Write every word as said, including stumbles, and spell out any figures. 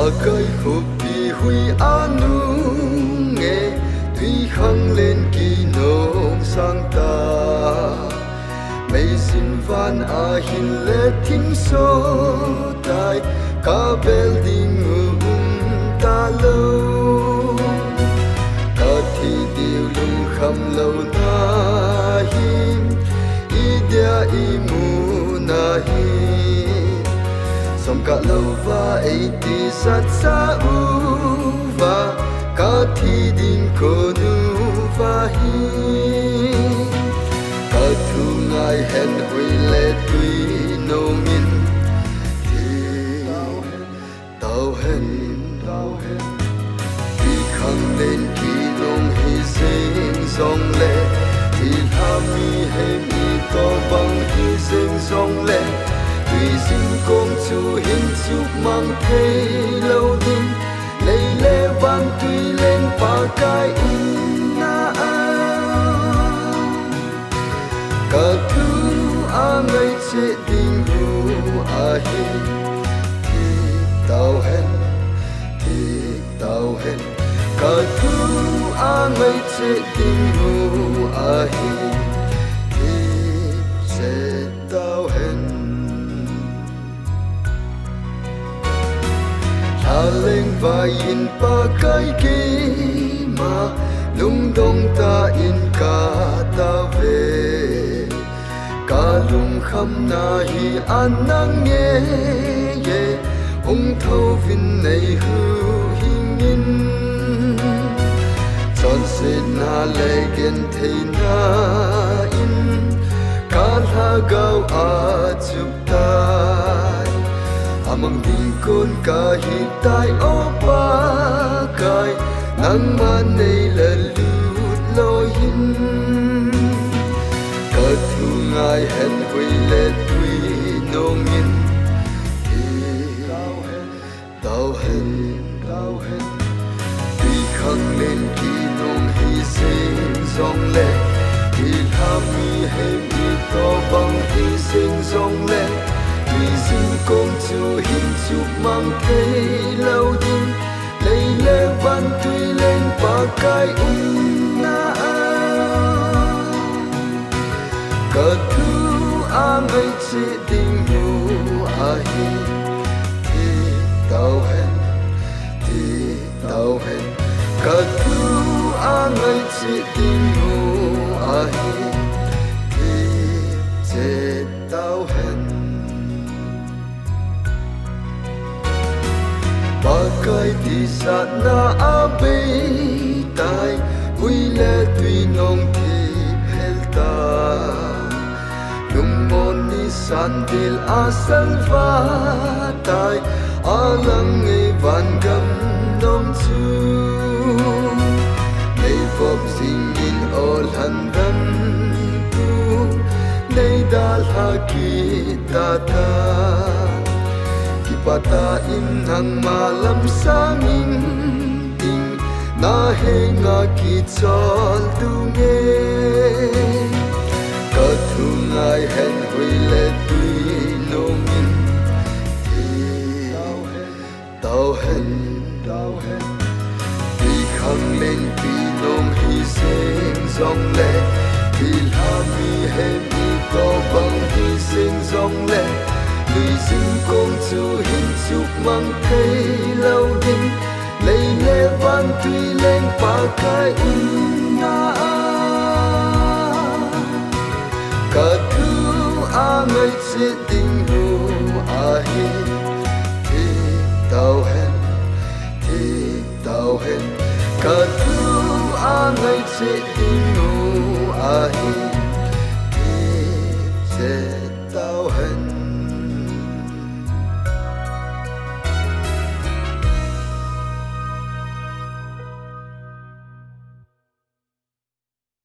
Pakai khopi hui a nunge, tui khanglen kinong sang ta. Mei sin van a hin le thim so tai, ka bel ding u um ta lo. Ka thi diu lungkham lo na hi, i dia i mu na hi. Som ka lo va ei ti sat sa u va, ka thi ding ko nu va hi. Ka thu ngai hen hui le tui nong in. Thi tau hen, tau hen. Tui khanglen kinong hi seng jong le, tui lha mi he mi to bang hi seng jong le, tui jing kong chu hin chuk mang thei lo ding, lei le van tui leng Pakai um na a. Ka thu a ngai che ding u ahi, thi tau hen, thi tau hen. Ka thu a ngai che ding u ahi, thi che tau hen. Lhaleng vai in Pakai keima, lungdong ta in ka ta ve. Ka lungkham na hi a nang nge ye, hung tho vin nei hu hing in. Chonset na le genthei na in, ka lhagao a chuk tai. A mang ding kon ka hi tai, o Pakai, nangma nei le lut lo in. Ka thu ngai hen hui le tui nong in. Hi tau hen, tau hen. Tui khanglen kinong hi seng jong le, tui lha mi he mi to bang hi seng jong le, tui jing kong chu hin chuk mang thei lo ding, lei le van tui leng Pakai um na a. Ka thu a ngai che ding u ahi, thi tau hen, thi tau hen. Ka thu a ngai che ding u ahi, thi che tau hen. Pakai tisatna a bei tai, hui le tui nong thi phel ta. Lungmon ni san dil a salva tai, a lang ngei van gam nong chu. Nei vop jing in o lhan dam tu, nei dal ha ki ta ta. Kipah ta in nangma lam sang in ding, na henga kichol tu nge. Ka thu ngai hen hui le tui nong in. Tau hen, tau hen. Tui khanglen tui nong hi seng jong le, tui lha mi he mi to bang hi seng jong le, tui jing kong chu hin chuk mang thei lo ding, lei le van tui leng Pakai um na a. Ka thu a ngai che ding u ahi, thi tau hen, thi tau hen. Ka thu a ngai che ding